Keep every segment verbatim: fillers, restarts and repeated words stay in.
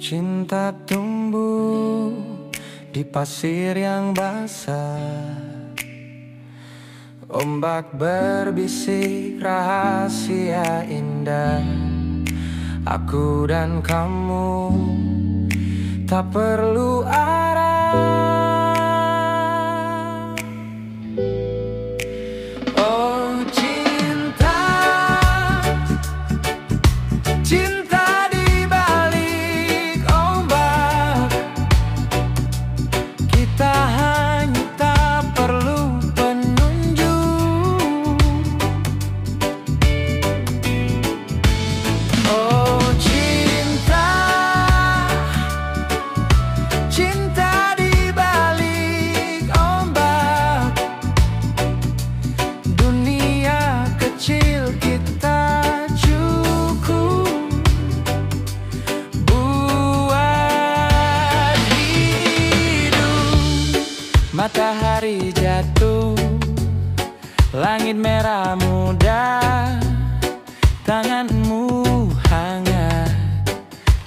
Cinta tumbuh di pasir yang basah. Ombak berbisik rahasia indah. Aku dan kamu tak perlu arah. Oh cinta, cinta di balik ombak, kita hanya tak perlu penunjuk. Oh cinta, cinta di balik ombak, dunia kecil kita cukup buat hidup. Matahari jatuh, langit merah muda, tanganmu hangat.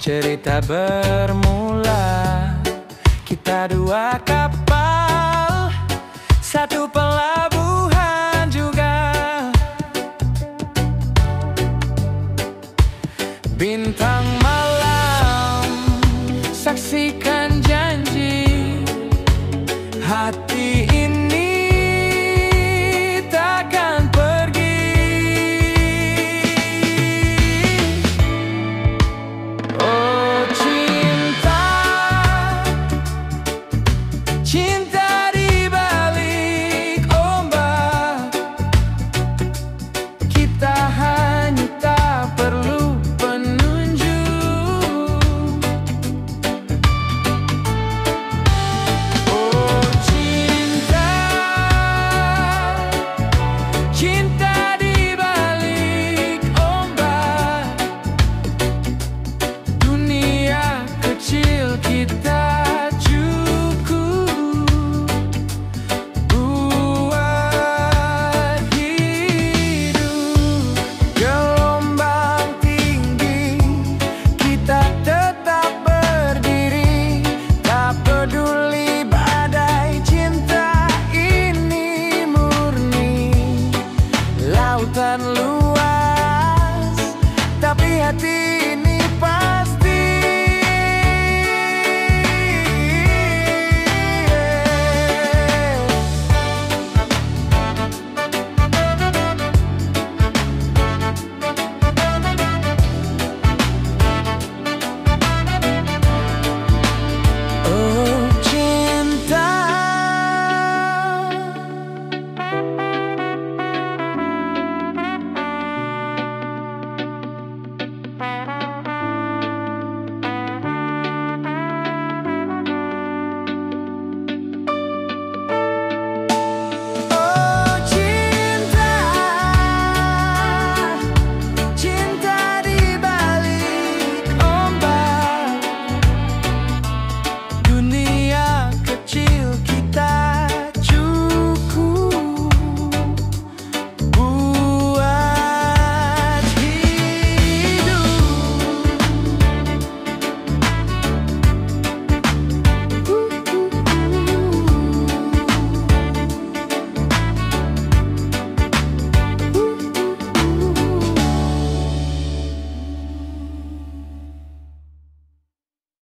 Cerita bermula, kita dua kapal, satu pelabuhan juga. Bintang malam, saksikan